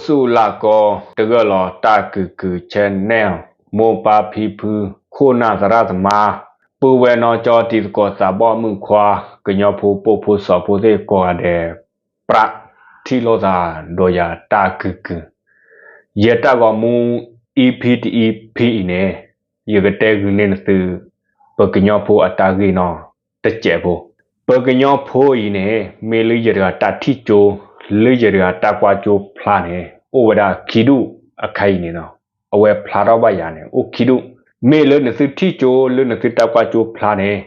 ဆူၣ်လၢ်ကီတဂၢၢ်လီၤ တၢ်ကုၢ်ကုၢ် channel မိၢ်ပၢ်ဖံဖု ခိၣ်နၢ်သရၣ်သမါ ပုၢ်ဝဲၢ်နီၢ်ကၠီ တံၤသကိးသးဘီၣ်မုၣ်ခွါ ကညီဖိပိာ်ဖိစီၤဖိသ့ၣ်ကိးဂၤဒဲး ပြးထံၣ်လိာ်သးဒီးယၤတၢ်ကုၢ်ကုၢ် ယတၢ်ဂီၤမူ EP တEP အံၤန့ၣ် ယကတဲဂုာ်န့ၢ်နသု ပကညီဖိအတၢ်ဂ့ၢ်နီၢ်တစဲးဖိ. ပကညီဖိအံၤန့ၣ် မ့ၢ်လၢယတဂၤတၢ်ထံၣ်ကၠိ လၢယတဂၤတၢ်ကွၢ်ကၠိဖျါန့ၣ် အိၣ်ဝဲဒၣ်ခံဒူၣ်အခါအံၤန့ၣ်နီၤ အဝဲဖျါထီၣ်ဘၣ်ယၤန့ၣ် အိၣ်ခံဒူၣ်. မ့ၢ်လၢနသုထံၣ်ကၠိလၢနသုတၢ်ကွၢ်ကၠိဖျါန့ၣ်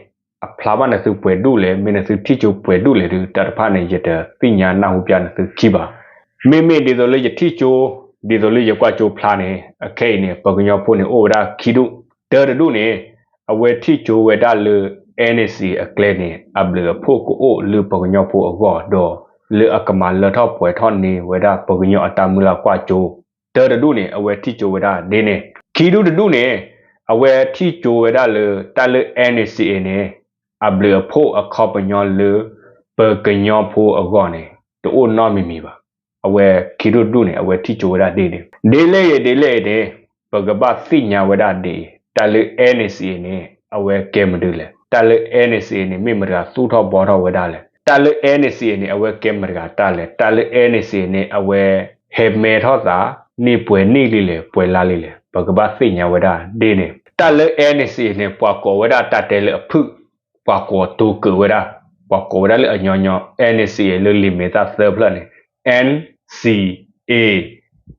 အဖျါဘၣ်နသုပှဲၤဒူၣ်လဲၣ်, မ့ၢ်နသုထံၣ်ကၠိပှဲၤဒူၣ်လဲၣ်ဒုး တၢ်တဖၣ်န့ၣ် ယတသ့ၣ်ညါနၢ်ဟူပျၢ်နသုခံဘၣ်. မ့မ့ၢ်ဒ်သိးလၢယထံၣ်ကၠိ ဒ်သိးလၢယကွၢ်ကၠိဖျါန့ၣ် အခဲအံၤန့ၣ် ပကညီဖိန့ၣ်အိၣ်ဝဲဒၣ်ခံဒူၣ်, တၢတဒူၣ်န့ၣ် အဝဲထံၣ်ကၠိဝဲဒၣ်လၢ NCA အကျဲန့ၣ် အဘျုးအဖှိၣ်ကအိၣ်လၢပကညီဖိအဂီၢ် ဒီးလၢအကမၤလၢထီၣ်ပှဲၤထီၣ်န့ၢ်ဝဲဒၣ်ပကညီအတၢ်မုၢ်လၢ်ကွၢ်ကၠိ တၢတဒူၣ်န့ၣ် အဝဲထံၣ်ကၠိဝဲဒၣ်ဒ်န့ၣ်. ခံဒူၣ်တဒူၣ်န့ၣ် အဝဲထံၣ်ကၠိဝဲဒၣ်လၢတၢ်လၢ NCA န့ၣ် အဘျုးအဖှိၣ်အခီပညီလၢ ပကညီဖိအဂီၢ်န့ၣ် တအိၣ်နီတမံၤမံၤဘၣ်. အဝဲခံဒူၣ်တဒူၣ်န့ၣ် အဝဲထံၣ်ကၠိဝဲဒၣ်ဒ်န့ၣ်. ဒ်လဲၣ်ဂ့ၤဒ်လဲၣ်ဂ့ၤန့ၣ် ပကဘၣ်သ့ၣ်ညါဝဲဒၣ်ဒ်အံၤ, တၢ်လၢ NCA န့ၣ် အဝဲကဲမနုၤလဲၣ်. တၢ်လၢ NCA န့ၣ် မ့ၢ်မတၤဂၤသူၣ်ထီၣ်ဘှီထီၣ်ဝဲဒၣ်လဲၣ်. တၢ်လၢ NCA န့ၣ် အဝဲကဲမတၤဂၤတၢ်လဲၣ်. တၢ်လၢ NCA န့ၣ် အဝဲဟဲမဲထီၣ်သး န့ၢ်ပှဲၤနံၣ်လံလဲၣ် ပှဲၤလါလံလဲၣ် ပကဘၣ်သ့ၣ်ညါဝဲဒၣ်ဒ်န့ၣ်. တၢ်လၢ NCA န့ၣ် ပှၤကိးဝဲဒၣ်တၢ်တဲလၢအဖုၣ်, ပှၤကိးတိၤကၢးဝဲဒၣ်, ပှၤကိးဝဲဒၣ်လၢအညီညီ NCA လၢလံာ်မဲာ်သၣ်သၢဖျၢၣ်န့ၣ် NCA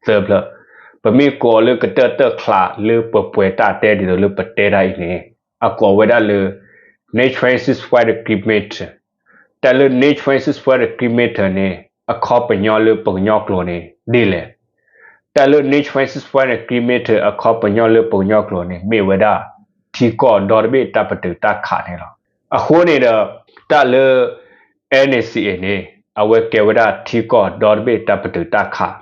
သၢဖျၢၣ်. ပမ့ၢ်ကိးလၢကတၢၢ်တၢၢ်ချးလၢပပှဲၤတၢ်တဲဒ်သိးလၢပတဲတၢ်အံၤန့ၣ် အကိးဝဲဒၣ်လၢ Nationwide Ceasefire Agreement. တၢ်လၢ Nationwide Ceasefire Agreement န့ၣ် အခီပညီလၢပကညီကျိာ်န့ၣ် ဒ်လဲၣ်. တၢ်လၢ Nationwide Ceasefire Agreement အခီပညီလၢပကညီကျိာ်န့ၣ် မ့ၢ်ဝဲဒၣ် ထံကီၢ်ဒီတဘ့ၣ်တၢ်ပတုာ်တၢ်ခးန့ၣ်လီၤ. အဃိန့ၣ်ဒီး တၢ်လၢ NCA န့ၣ် အဝဲကဲဝဲဒၣ်ထံကီၢ်ဒီတဘ့ၣ်တၢ်ပတုာ်တၢ်ခး,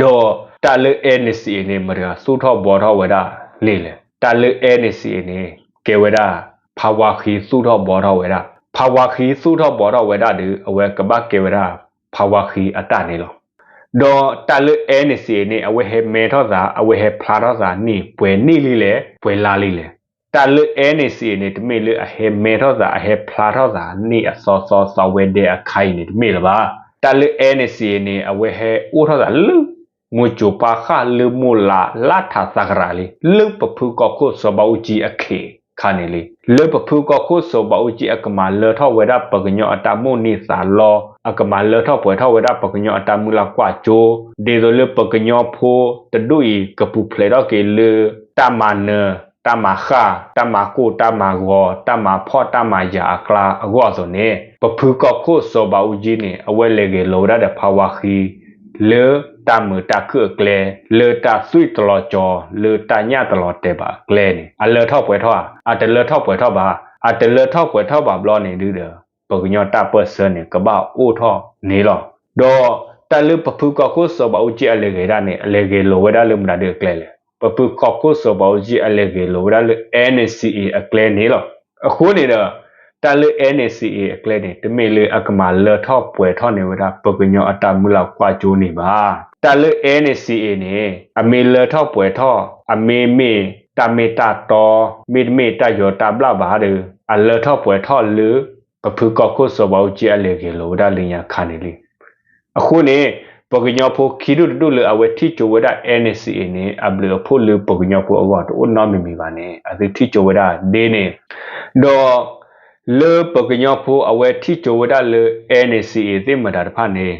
ဒီးတၢ်လၢ NCA န့ၣ် မတၤဂၤသူၣ်ထီၣ်ဘှီထီၣ်ဝဲဒၣ်န့ၣ်လဲၣ်. တၢ်လၢ NCA န့ၣ် ကဲဝဲဒၣ် ဖးဝါဃံသူၣ်ထီၣ်ဘှီထီၣ်ဝဲဒၣ်, ဖးဝါဃံသူၣ်ထီၣ်ဘှီထီၣ်ဝဲဒၣ်ဒီး အဝဲကဘၣ်ကဲဝဲဒၣ် ဖးဝါဃံအတၢ်န့ၣ်လီၤ. ဒီးတၢ်လၢ NCA န့ၣ် အဝဲဟဲမဲထီၣ်သး အဝဲဟဲဖျါထီၣ်သးန့ၣ် ပှဲၤနံၣ်လံလဲၣ် ပှဲၤလါလံလဲၣ်. တၢ်လၢ NCA န့ၣ် တမ့ၢ်လၢအဟဲမဲထီၣ်သး အဟဲဖျါထီၣ်သးန့ၣ်အသီသီသီဝဲဒဲးအခါအံၤန့ၣ် တမ့ၢ်လၢၤဘၣ်. တၢ်လၢ NCA န့ၣ် အဝဲဟဲအိၣ်ထီၣ်သးလၢ မိၢ်စိၤပၢ်ဃၢ်လၢမိၢ်လးလါထးသးကရၢလံ လၢပဖုကီၢ်ခိၣ်စီၤဘးအူကၠံအခ့အခါန့ၣ်လံ. လၢပဖုကီၢ်ခိၣ်စီၤဘးအူကၠံအကမၤလၢထီၣ်ဝဲဒၣ်ပကညီအတၢ်မိၣ်န့ၢ်သးလီ, အကမၤလၢထီၣ်ပှဲၤထီၣ်ဝဲဒၣ်ပကညီအတၢ်မုၢ်လၢ်ကွၢ်စိ, ဒ်သိးလၢပကညီဖိတဒူၣ်အံၤ ကပူၤဖျဲးထီၣ်က့ၤလၢ တၢ်မၤနၢၤ တၢ်မၤဃၢ် တၢ်မၤကိၢ် တၢ်မၤဂီၤ တၢ်မၤဖှီၣ် တၢ်မၤယာ်အကျါအဂီၢ်အသိးန့ၣ် ပဖုကီၢ်ခိၣ်စီၤဘးအူကၠံန့ၣ် အဝဲလဲၤဂဲၤလိာ်ဝဲဒၣ်ဒီးဖးဝါဃံ လၢတၢ်မုာ်တၢ်ခုၣ်အကျဲ, လၢတၢ်သွံၣ်တလီၤကၠီၤ လၢတၢ်ညၣ်တလီၤတဲာ်ဘၣ်အကျဲန့ၣ် အလၢထီၣ်ပှဲၤထီၣ်ဧါ, အတလၢထီၣ်ပှဲၤထီၣ်ဘၣ်. အတလၢထီၣ်ပှဲၤထီၣ်ဘၣ်ဘျီန့ၣ်ဒုဒီး ပကညီတၢ်ပၢၢ်ဆၢန့ၣ် ကဘၣ်အိၣ်ထီၣ်န့ၣ်လီၤ. ဒီးတၢ်လၢပဖုကီၢ်ခိၣ်စီၤဘးအူကၠံအလဲၤဂဲၤဒၣ်န့ၣ် အလဲၤဂဲၤလိာ်ဝဲဒၣ်လၢမတၤဒုအကျဲလဲၣ်. ပဖုကီၢ်ခိၣ်စီၤဘးအူကၠံအလဲၤဂဲၤလိာ်ဝဲဒၣ်လၢ NCA အကျဲန့ၣ်လီၤ. အဃိန့ၣ်ဒီး တၢ်လၢ NCA အကျဲန့ၣ် တမ့ၢ်လၢအကမၤလၢထီၣ်ပှဲၤထီၣ်န့ၢ်ဝဲဒၣ် ပကညီအတၢ်မုၢ်လၢ်ကွၢ်စိန့ၣ်ဘၣ်. တၢ်လၢ NCA န့ၣ် အမ့ၢ်လၢထီၣ်ပှဲၤထီၣ် အမ့မ့ၢ်တၢ်မ့ၢ်တၢ်တီ မ့တမ့ၢ်တၢ်ယီၤတၢ်ဘျၣ်ဘၣ်ဒီး အလၢထီၣ်ပှဲၤထီၣ်လၢ ပဖုကီၢ်ခိၣ်စီၤဘးအူကၠံအလဲၤဂဲၤလိာ်ဝဲဒၣ်လၢညါခါန့ၣ်လံ. အဃိန့ၣ် ပကညီဖိခံဒူၣ်တဒူၣ်လၢအဝဲထံၣ်ကၠိဝဲဒၣ် NCA န့ၣ် အဘျုးအဖှိၣ်လၢပကညီဖိအဂီၢ်တအိၣ်နီတမံၤမံၤဘၣ်န့ၣ် အသုထံၣ်ကၠိဝဲဒၣ်ဒ်န့ၣ်. ဒီးလၢပကညီဖိအဝဲထံၣ်ကၠိဝဲဒၣ်လၢ NCA သ့ၣ်မတၤတဖၣ်န့ၣ်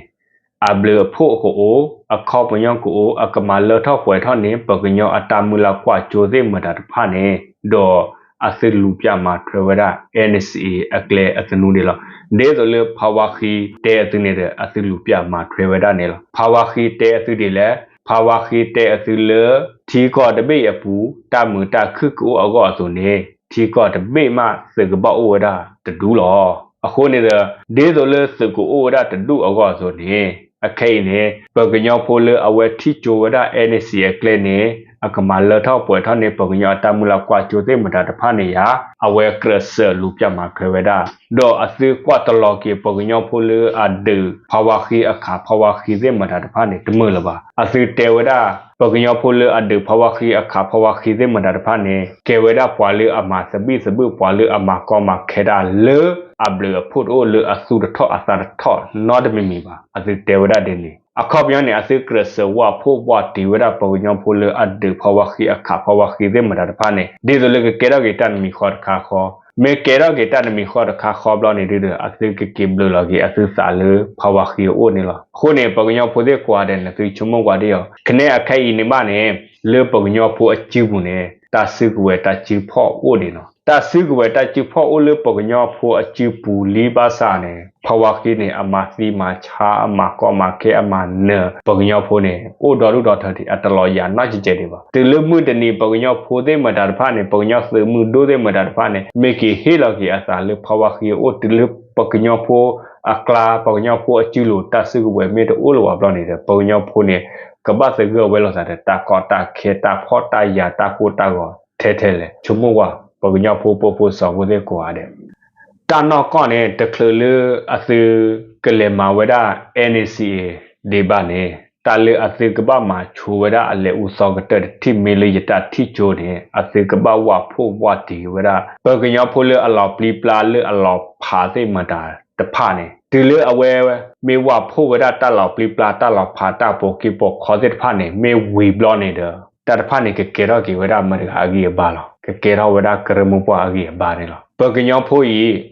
အဘျုးအဖှိၣ်ကအိၣ် အခီပညီကအိၣ် အကမၤလၢထီၣ်ပှဲၤထီၣ်န့ၢ် ပကညီအတၢ်မုၢ်လၢ်ကွၢ်စိသ့ၣ်မတၤတဖၣ်န့ၣ် ဒီးအသုလူၤပျၢ်မၤထွဲဝဲဒၣ် NCA အကျဲအသနူဒၣ်လီၤ. ဒ်သိးလၢဖးဝါဃံတဲအသုန့ၣ်ဒီး အသုလူၤပျၢ်မၤထွဲဝဲဒၣ်န့ၣ်လီၤ. ဖးဝါဃံတဲအသုဒ်လဲၣ်, ဖးဝါဃံတဲအသုလၢ ထံကီၢ်တဘ့ၣ်အပူၤ တၢ်မုာ်တၢ်ခုၣ်ကအိၣ်အဂီၢ်အသိးန့ၣ် ထံကီၢ်တဘ့ၣ်မးသုးကဘၣ်အိၣ်ဝဲဒၣ်တဒူလီၤ. အဃိန့ၣ်ဒီး ဒ်သိးလၢသုးကအိၣ်ဝဲဒၣ်တဒူအဂီၢ်အသိးန့ၣ် အခဲအံၤန့ၣ် ပကညီဖိလၢအဝဲထံၣ်ကၠိဝဲဒၣ် NCA အကျဲန့ၣ် အကမၤလၢထီၣ်ပှဲၤထီၣ်န့ၢ် ပှၤကညီအတၢ်မုၢ်လၢ်ကွၢ်စိသ့ၣ်မတၤတဖၣ်န့ၣ်ယါ, အဝဲကြၢးစၢးလူၤပျၢ်မၤထွဲဝဲဒၣ်, ဒီးအသုကွၢ်တလီၤက့ၤ ပှၤကညီဖိလၢအဒုးဖးဝါဃံအခးဖးဝါဃံသ့ၣ်မတၤတဖၣ်န့ၣ် တမုာ်လၢၤဘၣ်. အသုတဲဝဲဒၣ် ပှၤကညီဖိလၢအဒုးဖးဝါဃံအခးဖးဝါဃံသ့ၣ်မတၤတဖၣ်န့ၣ် ကဲဝဲဒၣ်ပှၤလၢအမၤသဘံၣ်သဘုၣ် ပှၤလၢအမၤကီမၤခဲတၢ်လၢအဘျုးအဖှိၣ်တအိၣ် လၢအသူၣ်တထီၣ်အသးတထီၣ်နီတမံၤမံၤဘၣ်. အသုတဲဝဲဒၣ်ဒ်န့ၣ် အခီပညီန့ၣ် အသုကြၢးစၢးဝၢ်ဖှိၣ်ဝၢ်တံၢ်ဝဲဒၣ် ပှၤကညီဖိလၢအဒုးဖးဝါဃံအခးဖးဝါဃံသ့ၣ်မတၤတဖၣ်န့ၣ် ဒ်သိးလၢကကဲထီၣ်က့ၤတၢ်တမံၤဃီတခါဃီ, မ့ၢ်ကဲထီၣ်က့ၤတၢ်တမံၤဃီတခါဃီဘျီန့ၣ်ဒုဒီး အသုကက့ၤဘျုးလီၤက့ၤအသုသးလၢဖးဝါဃံအအိၣ်န့ၣ်လီၤ. အဃိန့ၣ် ပှၤကညီဖိသ့ၣ်ကိးဂၤဒဲး နသုဆိကမိၣ်ကွၢ်ဒ်အံၤ, ခဲန့ၣ်အခဲအံၤန့ၣ်ဘၣ်န့ၣ် လၢပှၤကညီဖိအစုပူၤန့ၣ် တၢ်စုကဝဲၤတၢ်စုဖီၣ်အိၣ်ဒံးနီၤ. တၢ်စုကဝဲၤတၢ်စုဖီၣ်အိၣ်လၢပှၤကညီဖိအစုပူၤလံဘၣ်ဆၣ်န့ၣ် ဖးဝါဃံန့ၣ် အမၤသံမၤဆါ အမၤကီမၤခဲ အမၤနၢၤ ပှၤကညီဖိန့ၣ် အိၣ်ဒီဒူၣ်ဒီထၢဒံး အတလီၤယၤနီတစဲးစဲးဒံးဘၣ်. တုၤလၢမုၢ်တနံၤ ပှၤကညီဖိသ့ၣ်မတၤတဖၣ်န့ၣ် ပှၤကညီသုးမုၢ်ဒိၣ်သ့ၣ်မတၤတဖၣ်န့ၣ် မ့ၢ်က့ၤဟ့ၣ်လီၤက့ၤအသးလၢဖးဝါဃံအအိၣ် တုၤလၢပှၤကညီဖိအကျါ ပှၤကညီဖိအစုလိၤ တၢ်စုကဝဲၤမ့ၢ်တအိၣ်လၢၤဘၣ်ဘျီန့ၣ်ဒီး ပှၤကညီဖိန့ၣ် ကဘၣ်သဂၢၢ်ဝဲလိာ်သးဒီး တၢ်ကီတၢ်ခဲ တၢ်ဖှီၣ်တၢ်ယာ် တၢ်ကိၢ်တၢ်ဂီၤ ထဲထဲလဲၣ်. ဆိကမိၣ်ကွၢ် ပှၤကညီဖိပိာ်ဖိစီၤဖိသ့ၣ်ကိးဂၤဒဲး တၢ်နီၢ်ကီၢ်န့ၣ် တချုးလၢအသုကလဲၤမၤဝဲဒၣ် NCA ဒံးဘၣ်န့ၣ် တၢ်လၢအသုကဘၣ်မၤဆိဝဲဒၣ်အလဲၤအူသီကတၢၢ်တထံၣ် မ့ၢ်လၢယတၢ်ထံၣ်ကၠိန့ၣ် အသုကဘၣ်ဝၢ်ဖှိၣ်ဝၢ်တံၢ်ဝဲဒၣ် ပှၤကညီဖိလၢအလီၤပျံၤပျါလၢအလီၤဖးသ့ၣ်မတၤတဖၣ်န့ၣ် တုၤလၢအဝဲမ့ၢ်ဝၢ်ဖှိၣ်ဝဲဒၣ်တၢ်လီၤပျံၤပျါ တၢ်လီၤဖး တၢ်ပိာ်က့ၤပိာ်ခီသ့ၣ်တဖၣ်န့ၣ် မ့ၢ်ဝံၤဘျီန့ၣ်ဒီး တၢ်တဖၣ်န့ၣ် ကကဲထီၣ်က့ၤဝဲဒၣ်မတၤတဂၤအဂံၢ်အဘါလီၤ. ကကဲထီၣ်ဝဲဒၣ်ကရၢမိၢ်ပှၢ်အဂံၢ်အဘါန့ၣ်လီၤ. ပှၤကညီဖိ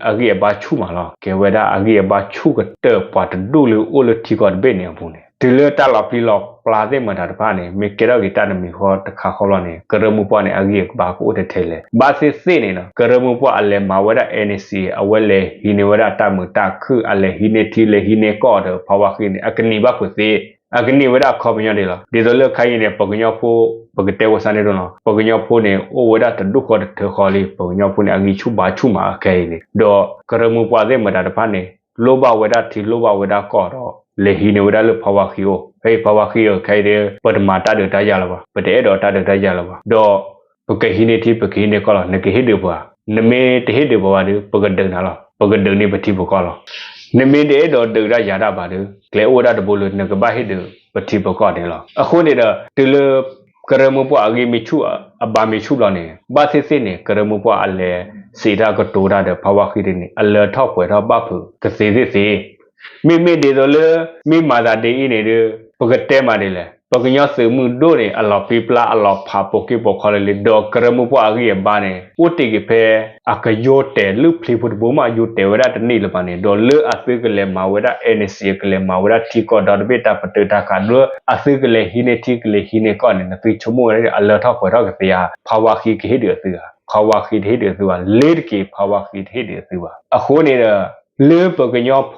အံၤ အဂံၢ်အဘါဆူၣ်မးလီၤ. ကဲဝဲဒၣ်အဂံၢ်အဘါဆူၣ်ကတၢၢ် ပှၤတဒူၣ်လၢအိၣ်လၢထံကီၢ်တဘ့ၣ်န့ၣ်အပူၤန့ၣ် တုၤလၢတၢ်လီၤပျံၤလီၤပျါသ့ၣ်မတၤတဖၣ်န့ၣ် မ့ၢ်ကဲထီၣ်က့ၤတၢ်တမံၤဃီတခါဃီဘျီန့ၣ် ကရၢမိၢ်ပှၢ်န့ၣ် အဂံၢ်အဘါကအိၣ်ထဲထဲလဲၣ်. ဘၣ်သ့ၣ်သ့ၣ်န့ၣ်နီၤ ကရၢမိၢ်ပှၢ်အလဲၤမၤဝဲဒၣ် NCA အဝဲလဲၤဟံးန့ၢ်ဝဲဒၣ်တၢ်မုာ်တၢ်ခုၣ် အလဲၤဟံးန့ၢ်ထံ လဲၤဟံးန့ၢ်ကီၢ်ဒီး ဖးဝါဃံန့ၣ် အကနံၣ်ဘၣ်ဖုးသ့ အကနံၣ်ဝဲဒၣ်အခီပညီဒံးလီၤ. ဒ်သိးလၢခဲအံၤန့ၣ် ပှၤကညီဖိ ပကတဲဝဲစ့ၢ်န့ၣ်ဒ်နီၤ ပှၤကညီဖိန့ၣ် အိၣ်ဝဲဒၣ်တဒူၣ်ဃီတထၢဃီလံ. ပှၤကညီဖိန့ၣ် အဂံၢ်ဆူၣ်ဘါဆူၣ်မးအခဲအံၤန့ၣ် ဒီးကရၢမိၢ်ပှၢ်သ့ၣ်မတၤတဖၣ်န့ၣ် လိၣ်ဘၣ်ဝဲဒၣ်ထံ လိၣ်ဘၣ်ဝဲဒၣ်ကီၢ်ဒီး လဲၤဟံးန့ၢ်ဝဲဒၣ်လၢဖးဝါဃံအိၣ်. ဖဲအံၤဖးဝါဃံဒီး ခဲအံၤဒီး ပတမၤတၢ်ဒုးတၢ်ယၤလၢၤဘၣ်, ပတအဲၣ်ဒိးတၢ်ဒုးတၢ်ယၤလၢၤဘၣ်. ဒီး ပကဟံးန့ၢ်ထံ ပကဟံးန့ၢ်ကီၢ်လီၤ. နကဟ့ၣ်ဒုးပှၤ, နမ့ၢ်တဟ့ၣ်ဒုးပှၤဘၣ်ဒီး ပကဒုးနၤလီၤ. ပကဒုးန့ၢ်ပထံပကီၢ်လီၤ. နမ့ၢ်တအဲၣ်ဒိးဒုးတၢ်ယၤတၢ်ဘၣ်ဒီး ကျဲအိၣ်ဝဲဒၣ်တဘိလၢ နကဘၣ်ဟ့ၣ်ဒုးပထံပကီၢ်န့ၣ်လီၤ. အဃိန့ၣ်ဒီး တုၤလၢ ကရၢမိၢ်ပှၢ်အဂံၢ်မ့ၢ်ဆူၣ် အဘါမ့ၢ်ဆူၣ်ဘျီန့ၣ် ဘၣ်သ့ၣ်သ့ၣ်န့ၣ် ကရၢမိၢ်ပှၢ်အလဲၤစံးတၢ်ကတိၤတၢ်ဒီး ဖးဝါဃံဒ်န့ၣ် အလၢထီၣ်ပှဲၤထီၣ်ဘၣ်ဖုးကသ့သ့ၣ်သ့ၣ် မ့မ့ၢ်ဒ်သိးလၢ မ့ၢ်မၤသးဒ်အံၤန့ၣ်ဒီး ပကတဲမးဒ်လဲၣ်. ပှၤကညီသုးမုၢ်ဒိၣ်န့ၣ် အလီၤပျံၤပျါ အလီၤဖး ပိာ်က့ၤပိာ်ခီလၢလံ ဒီးကရၢမိၢ်ပှၢ်အဂံၢ်အဘါန့ၣ် အိၣ်တ့ၢ်က့ၤဖဲ အကယိၤတဲာ်လုၢ်ဖျံဖိတဘိမး ယိၤတဲာ်ဝဲဒၣ်တန့ၢ်လၢၤဘၣ်န့ၣ် ဒီးလၢအသုကလဲၤမၤဝဲဒၣ် NCA ကလဲၤမၤဝဲဒၣ်ထံကီၢ်ဒီတဘ့ၣ် တၢ်ပတုာ်တၢ်ခး ဒီးအသုကလဲၤဟံးန့ၢ်ထံ ကလဲၤဟံးန့ၢ်ကီၢ်န့ၣ် နသုဆိကမိၣ်ဝဲဒၣ် အလၢထီၣ်ပှဲၤထီၣ်ကသ့ဧါ. ဖးဝါဃံကဟ့ၣ်ဒုးအသုဧါ, ဖးဝါဃံတဟ့ၣ်ဒုးအသုဘၣ်. လ့ၤတက့ၤ ဖးဝါဃံတဟ့ၣ်ဒုးအသုဘၣ်. အဃိန့ၣ်ဒီး လၢပှၤကညီဖိ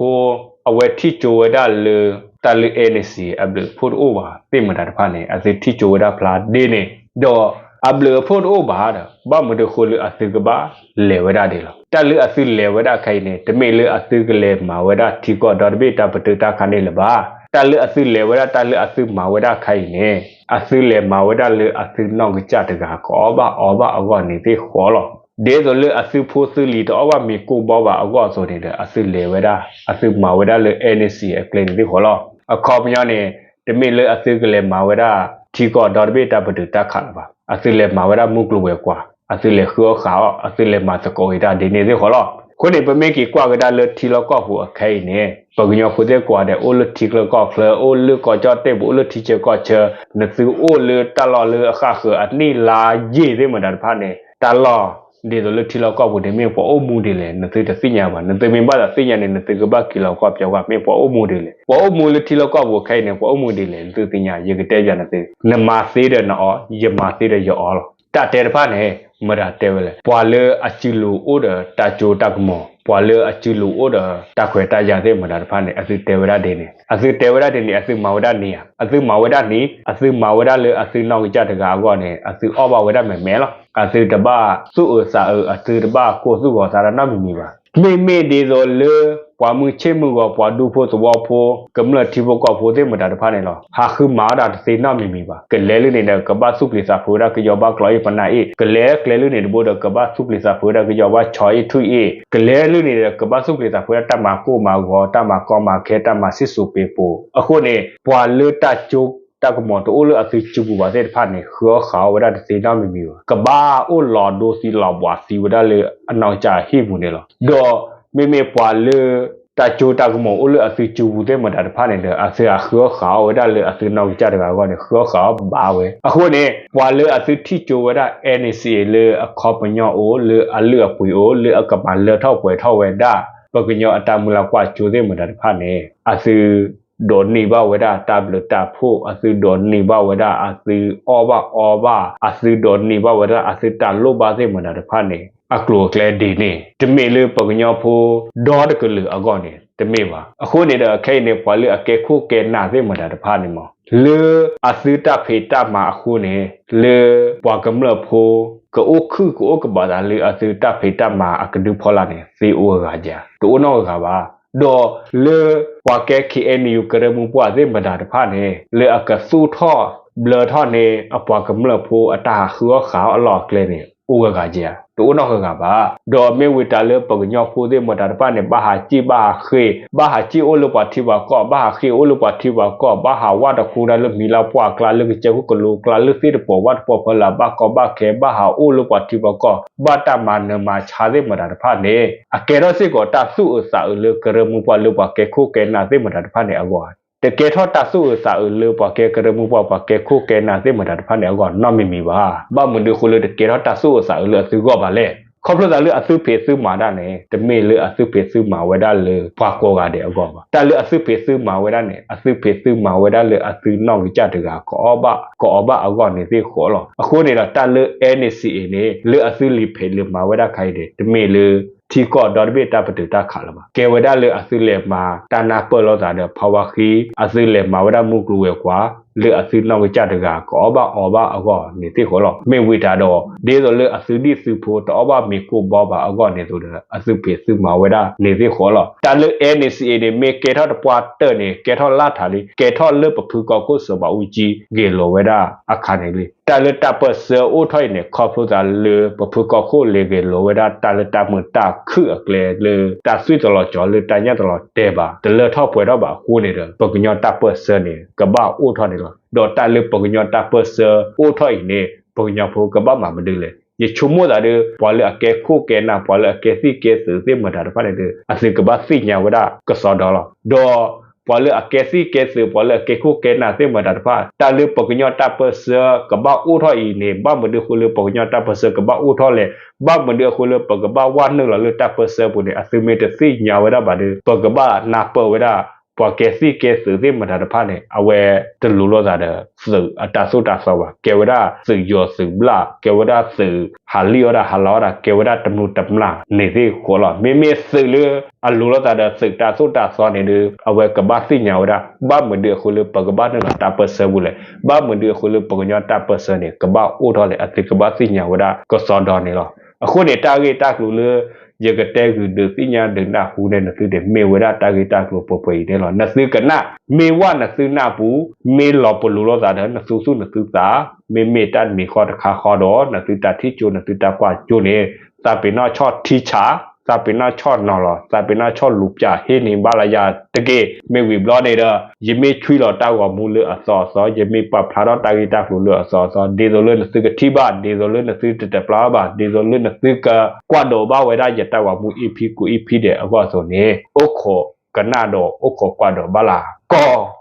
အဝဲထံၣ်ကၠိဝဲဒၣ်လၢ တၢ်လၢ NCA အဘျုးအဖှိၣ်တအိၣ်ဘၣ်သ့ၣ်မတၤတဖၣ်န့ၣ် အသုထံၣ်ကၠိဝဲဒၣ်ဖျါဒ်န့ၣ် ဒီးအဘျုးအဖှိၣ်တအိၣ်ဘၣ်ဒီး ဘၣ်မနုၤအဃိလၢအသုကဘၣ်လဲၤဝဲဒၣ်ဒ်လဲၣ်. တၢ်လၢအသုလဲၤဝဲဒၣ်ခဲအံၤန့ၣ် တမ့ၢ်လၢအသုကလဲၤမၤဝဲဒၣ်ထံကီၢ်ဒီတဘ့ၣ် တၢ်ပတုာ်တၢ်ခးန့ၣ်လၢၤဘၣ်. တၢ်လၢအသုလဲၤဝဲဒၣ် တၢ်လၢအသုမၤဝဲဒၣ်ခဲအံၤန့ၣ် အသုလဲၤမၤဝဲဒၣ်လၢအသုနီၢ်ကစၢ်တဂၤ ကအီၣ်ဘၣ်အီဘၣ်အဂီၢ်န့ၣ်သ့ၣ်ဃီလီၤ. ဒ်သိးလၢအသုဖိသုလံၤတအီၣ်ဘၣ်မ့ၤကိၢ်ဘီဘၣ်အဂီၢ်အသိးန့ၣ်ဒီး အသုလဲၤဝဲဒၣ် အသုမၤဝဲဒၣ်လၢ NCA အကျဲန့ၣ်သ့ၣ်ဃီလီၤ. အခီပညီန့ၣ် တမ့ၢ်လၢအသုကလဲၤမၤဝဲဒၣ် ထံကီၢ်ဒီတဘ့ၣ်တၢ်ပတုာ်တၢ်ခးလၢၤဘၣ်. အသုလဲၤမၤဝဲဒၣ်မုၢ်ကျိၤဝဲၤကွာ်, အသုလဲၤဃုအီၣ်ဃုအီၣ်, အသုလဲၤမၤသကိးအံၤတၢ်ဒ်န့ၣ်သ့ၣ်ဃီလီၤ. အဃိန့ၣ် ပမ့ၢ်က့ၤကွၢ်ကဒါလၢထံလီၢ်ကီၢ်ပူၤအခဲအံၤန့ၣ် ပှၤကညီဖိသ့ၣ်ကိးဂၤဒဲး အိၣ်လၢထံချၢကီၢ်ချၢ, အိၣ်လၢကီၢ်ကၠီၣ်တဲၣ်ပူၤ, အိၣ်လၢထံဆၢကီၢ်ဆၢ, နသုအိၣ်လၢတၢ်လီၢ်လၢအဃၣ်ဃၢၤအနံၣ်လါယံာ်သ့ၣ်မတၤတဖၣ်န့ၣ် တၢ်လီၢ် ဒ်သိးလၢထံလီၢ်ကီၢ်ပူၤန့ၣ် မ့ၢ်ပှၤအိၣ်မူဒ်လဲၣ် နသုတသ့ၣ်ညါဘၣ်. နသုမ့ၢ်ဘၣ်သးသ့ၣ်ညါန့ၣ် နသုကဘၣ်က့ၤလီၤကွၢ်ပျီကွၢ် မ့ၢ်ပှၤအိၣ်မူဒ်လဲၣ်. ပှၤအိၣ်မူလၢထံလီၢ်ကီၢ်ပူၤခဲအံၤန့ၣ် ပှၤအိၣ်မူဒ်လဲၣ် နသုသ့ၣ်ညါ, ယကတဲပျးနသု, နမၤသ့ဒီးနအီၣ်, ယမၤသ့ဒီးယအီၣ်လီၤ. တၢ်တဲတဖၣ်န့ၣ် မတၤတဲဝဲလဲၣ်. ပှၤလၢအစုလိၤအိၣ်ဒီးတၢ်စိတၢ်ကမီၤ, ပှၤလၢအစုလိၤအိၣ်ဒီးတၢ်ခွဲးတၢ်ယာ်သ့ၣ်မတၤတဖၣ်န့ၣ် အသုတဲဝဲဒၣ်ဒ်န့ၣ်, အသုတဲဝဲဒၣ်ဒ်န့ၣ် အသုမၤဝဲဒၣ်န့ၣ်ဧါ. အသုမၤဝဲဒၣ်န့ၣ်, အသုမၤဝဲဒၣ်လၢအသုနီၢ်ကစၢ်တဂၤအဂီၢ်န့ၣ် အသုအီၣ်ဘၣ်ဝဲဒၣ်မဲာ်မဲာ်လီၤ. အသုတဘၣ်သူၣ်အုးသးအုး, အသုတဘၣ်ကိၢ်သူၣ်ဂီၤသးတၢ်နီတမံၤမံၤဘၣ်. မ့မ့ၢ်ဒ်သိးလၢ ပှၤမုၢ်ဆ့ၣ်မုၢ်ဂီၤ ပှၤဒူဖိသဝီဖိ ကမျၢၢ်ထံဖိကီၢ်ဖိသ့ၣ်မတၤတဖၣ်န့ၣ်လီၤ. ဟးဃုမၤဝဲဒၣ်တသ့နီတမံၤမံၤဘၣ်. ကလဲၤလၢန့ၣ်ဒီး ကဘၣ်သူၣ်ပျံၤသးဖုးဝဲဒၣ်ကယီၤဘၣ်ကျီအ့ၣ်ပနၢ်အ့ၣ်, ကလဲၤကျဲလၢန့ၣ်တဘိဒီး ကဘၣ်သူၣ်ပျံၤသးဖုးဝဲဒၣ်ကယီၤဘၣ်ဆီအ့ၣ်ထွံၣ်အ့ၣ်, ကလဲၤလၢန့ၣ်ဒီး ကဘၣ်သူၣ်ပျံၤသးဖုးဝဲဒၣ်တၢ်မၤကိၢ်မၤဂီၤ တၢ်မၤကီမၤခဲ တၢ်မၤစံၣ်စိၤပ့ၤပိၤ. အဃိန့ၣ် ပှၤလၢတၢ်ကၠိတၢ်ကမီၤတအိၣ်လၢအသုစုပူၤဘၣ်သ့ၣ်တဖၣ်န့ၣ် ဃုအီၣ်ဃုအီဝဲဒၣ်တသ့နီတမံၤမံၤဘၣ်. ကဘၣ်အိၣ်လီၤဒိသံလီၤဘှးသံဝဲဒၣ်လၢအနီၢ်ကစၢ်အဟံၣ်ပူၤန့ၣ်လီၤ. ဒီးမ့မ့ၢ်ပှၤလၢတၢ်ကၠိတၢ်ကမီၤအိၣ်လၢအသုစုပူၤသ့ၣ်မတၤတဖၣ်န့ၣ်ဒီး အသုဟးဃုအီၣ်ဃုအီဝဲဒၣ်လၢအသုနီၢ်ကစၢ်တဂၤအဂီၢ်န့ၣ် ဃုအီၣ်ဃုအီဘၣ်ဝဲ. အဃိန့ၣ် ပှၤလၢအသုထံၣ်ကၠိဝဲဒၣ် NCA လၢအခီပညီအိၣ် လၢအလုၢ်အပှ့ၤအိၣ် လၢအကမၤလၢထီၣ်ပှဲၤထီၣ်ဝဲဒၣ် ပှၤကညီအတၢ်မုၢ်လၢ်ကွၢ်ကၠိသ့ၣ်မတၤတဖၣ်န့ၣ် အသု ဒိးန့ၢ်ဘၣ်ဝဲဒၣ်တၢ်ဘျုးတၢ်ဖှိၣ်, အသုဒိးန့ၢ်ဘၣ်ဝဲဒၣ်အသုအီၣ်ဘၣ်အီဘၣ်, အသုဒိးန့ၢ်ဘၣ်ဝဲဒၣ်အသုတၢ်လိၣ်ဘၣ်သ့ၣ်မတၤတဖၣ်န့ၣ် အကျိၤအကျဲဒ်န့ၣ် တမ့ၢ်လၢပှၤကညီဖိဒီတကလုာ်အဂီၢ်န့ၣ် တမ့ၢ်ဘၣ်. အဃိန့ၣ်ဒီး ခဲအံၤန့ၣ် ပှၤလၢအကဲခိၣ်ကဲနၢ်သ့ၣ်မတၤတဖၣ်န့ၣ်မး လၢအသုတၢ်ဖံးတၢ်မၤအဃိန့ၣ် လၢပှၤကမျၢၢ်ဖိ ကအိၣ်ခုၣ်ကအိၣ်ကဘီသးလၢအသုတၢ်ဖံးတၢ်မၤအကဒုဖီလာ်န့ၣ် သ့အိၣ်အဂၤဧါ, တအိၣ်နီတဂၤဘၣ်. ဒီးလၢပှၤကဲ KNU ကရၢမိၢ်ပှၢ်သ့ၣ်မတၤတဖၣ်န့ၣ် လၢအကသူၣ်ထီၣ်ဘျၢထီၣ်န့ၢ် အပှၤကမျၢၢ်ဖိအတၢ်ဟးဃုအီၣ်ဃုအီအလီၢ်အကျဲန့ၣ် အိၣ်ဂၤဂၤဧါ, တအိၣ်နီတဂၤဘၣ်. ဒီးမ့ၢ်ဝံၤတၢ်လၢပှၤကညီဖိသ့ၣ်မတၤတဖၣ်န့ၣ် ဘၣ်ဟးစံၣ်ဘၣ်ဟးဃ့ၢ်, ဘၣ်ဟးစံၣ်အိၣ်လၢပှၤထံပှၤကီၢ်, ဘၣ်ဟးဃ့ၢ်အိၣ်လၢပှၤထံပှၤကီၢ်, ဘၣ်ဟးဝၣ်တခူဒၣ်လၢမံၤလၢပှၢ်ကျါ, လၢကစၢၢ်ခိၣ်ကလိကျါ, လၢသ့ၣ်တပီၤဝၣ်တပီၤဖီလာ်, ဘၣ်ကီဘၣ်ခဲ, ဘၣ်ဟးအိၣ်လၢပှၤထံပှၤကီၢ်, ဘၣ်တၢ်မၤနၢၤမၤဆါသ့ၣ်မတၤတဖၣ်န့ၣ် အကဲထီၣ်စ့ၢ်ကီးတၢ်သူၣ်အုးသးအုးလၢကရၢမိၢ်ပှၢ်လၢပှၤကဲခိၣ်ကဲနၢ်သ့ၣ်မတၤတဖၣ်န့ၣ်အဂီၢ်ဧါ. တကဲထီၣ်တၢ်သူၣ်အုးသးအုးလၢပှၤကဲကရၢမိၢ်ပှၢ် ပှၤကဲခိၣ်ကဲနၢ်သ့ၣ်မတၤတဖၣ်န့ၣ်အဂီၢ်နီတမံၤမံၤဘၣ်. ဘၣ်မနုၤအဃိလၢတကဲထီၣ်တၢ်သူၣ်အုးသးအုးလၢအသုဂီၢ်ဘၣ်လဲၣ်. ခီဖျိသးလၢအသုဖံးသုမၤဒၣ်န့ၣ် တမ့ၢ်လၢအသုဖံးသုမၤဝဲဒၣ်လၢပှၤကိးဂၤဒဲးအဂီၢ်ဘၣ်. တၢ်လၢအသုဖံးသုမၤဝဲဒၣ်န့ၣ် အသုဖံးသုမၤဝဲဒၣ်လၢအသုနီၢ်ကစၢ်တဂၤ ကအီၣ်ဘၣ်ကအီဘၣ်အဂီၢ်န့ၣ်သ့ၣ်ဃီလီၤ. အဃိန့ၣ်ဒီး တၢ်လၢ NCA န့ၣ် လၢအသုလံာ်ဖံးလံာ်မၤဝဲဒၣ်ခါအံၤန့ၣ် တမ့ၢ်လၢ ထံကီၢ်ဒီတဘ့ၣ်တၢ်ပတုာ်တၢ်ခးလၢၤဘၣ်. ကဲဝဲဒၣ်လၢအသုလဲၤမၤတၢ်နၢ်ပၢၢ်လိာ်သးဒီးဖးဝါဃံ, အသုလဲၤမၤဝဲဒၣ်မုၢ်ကျိၤဝဲၤကွာ် လၢအသုနီၢ်ကစၢ်တဂၤ ကအီၣ်ဘၣ်အီဘၣ်အဂီၢ်န့ၣ်သ့ၣ်ဃီလီၤ. မ့ၢ်ဝံၤတၢ်ဒီး ဒ်သိးလၢအသုဒံၣ်သုဖိတအီၣ်ဘၣ်မ့ၤကိၢ်ဘီဘၣ်အဂီၢ်န့ၣ်အသိးဒီး အသုဖံးသုမၤဝဲဒၣ်န့ၣ်သ့ၣ်ဃီလီၤ. တၢ်လၢ NCA န့ၣ် မ့ၢ်ကဲထီၣ်တပှၢ်တၢၢ်န့ၣ် ကဲထီၣ်လၢထးလံ, ကဲထီၣ်လၢပဖုကီၢ်ခိၣ်စီၤဘးအူကၠံ ဂ့ၢ်လိာ်ဝဲဒၣ်အခါန့ၣ်လံ. တၢ်လၢတၢ်ပၢၢ်ဆၢအိၣ်ထီၣ်အံၤန့ၣ် ခီဖျိသးလၢပဖုကီၢ်ခိၣ်လဲၤဂ့ၢ်လိာ်ဝဲဒၣ်တၢ်လၢတၢ်မုာ်တၢ်ခုၣ်အကျဲလၢ တၢ်သွံၣ်တလီၤကၠီၤလၢတၢ်ညၣ်တလီၤတဲာ်ဘၣ်, တလၢထီၣ်ပှဲၤထီၣ်ဘၣ်အဃိန့ၣ်ဒီး ပှၤကညီတၢ်ပၢၢ်ဆၢန့ၣ် ကဘၣ်အိၣ်ထီၣ်န့ၣ်လီၤ. ဒီးတၢ်လၢပှၤကညီတၢ်ပၢၢ်ဆၢအိၣ်ထီၣ်အံၤန့ၣ် ပှၤကညီဖိကဘၣ်မၤမနုၤလဲၣ်. ယဆိကမိၣ်သးဒီး ပှၤလၢအကဲခိၣ်ကဲနၢ် ပှၤလၢအကဲသံၣ်ကဲသုးသ့ၣ်မတၤတဖၣ်န့ၣ်ဒီး အသုကဘၣ်သ့ၣ်ညါဝဲဒၣ်ကစီဒီလီၤ. ဒီးပှၤလၢအကဲသံၣ်ကဲသုး ပှၤလၢအကဲခိၣ်ကဲနၢ်သ့ၣ်မတၤတဖၣ် တၢ်လၢပှၤကညီတၢ်ပၢၢ်ဆၢကဘၣ်အိၣ်ထီၣ်အံၤန့ၣ် ဘၣ်မနုၤအဃိလၢပှၤကညီတၢ်ပၢၢ်ဆၢကဘၣ်အိၣ်ထီၣ်လဲၣ်. ဘၣ်မနုၤအဃိလၢပကဘၣ်ဝဲနုာ်လီၤလၢတၢ်ပၢၢ်ဆၢပူၤန့ၣ် အသုမ့ၢ်တသ့ၣ်ညါဝဲဒၣ်ဘၣ်ဒီး ပကဘၣ်နၢ်ပၢၢ်ဝဲဒၣ် ပှၤကဲသံၣ်ကဲသုးသ့ၣ်မတၤတဖၣ်န့ၣ် အဝဲတလိၤလိာ်သးဒီးသုးအတၢ်သိၣ်တၢ်သီဘၣ်. ကဲဝဲဒၣ်သုးယီၤသုးဘျၣ်, ကဲဝဲဒၣ်သုးဟးလံၣ်အီၣ်တၢ်ဟးလီအီၣ်တၢ်, ကဲဝဲဒၣ်တမျိးတမျာ်န့ၣ်သ့ၣ်ဃီလီၤ. မ့မ့ၢ်သုးလၢအလိၤလိာ်သးဒီးသုးတၢ်သိၣ်တၢ်သီန့ၣ်ဒီး အဝဲကဘၣ်သ့ၣ်ညါဝဲဒၣ် ဘၣ်မနုၤအဃိလၢပကဘၣ်နုာ်လီၤတၢ်ပၢၢ်ဆၢပူၤလဲၣ်. ဘၣ်မနုၤအဃိလၢပှၤကညီတၢ်ပၢၢ်ဆၢန့ၣ် ကဘၣ်အိၣ်ထီၣ်လဲၣ်. အသုကဘၣ်သ့ၣ်ညါဝဲဒၣ်ကစီဒီန့ၣ်လီၤ. အဃိန့ၣ် တၢ်ဂ့ၢ်တၢ်ကျိၤလၢ ယကတဲဂုာ်ဒုးသ့ၣ်ညါဒုးနၢ်ဟူန့ၢ်နသုန့ၣ် မ့ၢ်ဝဲဒၣ်တၢ်ဂ့ၢ်တၢ်ကျိၤပှဲၤပှဲၤအံၤန့ၣ်လီၤ. နသုကနၣ် မ့ၢ်ဝဲနသုနၢ်ပူၤ မ့ၢ်လီၤပလိာ်လိာ်သးဒီး နသုသူၣ်နသုသး မ့မ့ၢ်တၢ်တမံၤဃီတခါဃီဒီး နသုတၢ်ထံၣ်ကၠိ နသုတၢ်ကွၢ်ကၠိန့ၣ် သးပ့ၤနီၣ်ဆီၣ်ထံဆး, သးပ့ၤနီၣ်ဆီၣ်နီၤလီၤ, သးပ့ၤနီၣ်ဆီၣ်လူၤပၠးဟ့ၣ်န့ၢ်ဘၣ်လၢယၤတက့ၢ်. မ့ၢ်ဝံၤဘျီန့ၣ်ဒီး ယမ့ၢ်ဆွံလီၤတၢ်ဂီၤမူလၢအသီအသီ, ယမ့ၢ်ပာ်ဖျါထီၣ်တၢ်ဂ့ၢ်တၢ်ကျိၤလၢအသီအသီ, ဒ်သိးလၢနသုကထံၣ်ဘၣ်, ဒ်သိးလၢနသုတတပျၢ်ဘၣ်, ဒ်သိးလၢနသုကကွၢ်ဒိးဘၣ်ဝဲဒၣ်ယတၢ်ဂီၤမူ EP ကူ EP ဒဲးအဂီၢ်အသိးန့ၣ် အိၣ်ခိးကနၣ်ဒီးအိၣ်ခိးကွၢ်ဒိးဘၣ်လၢကီၢ်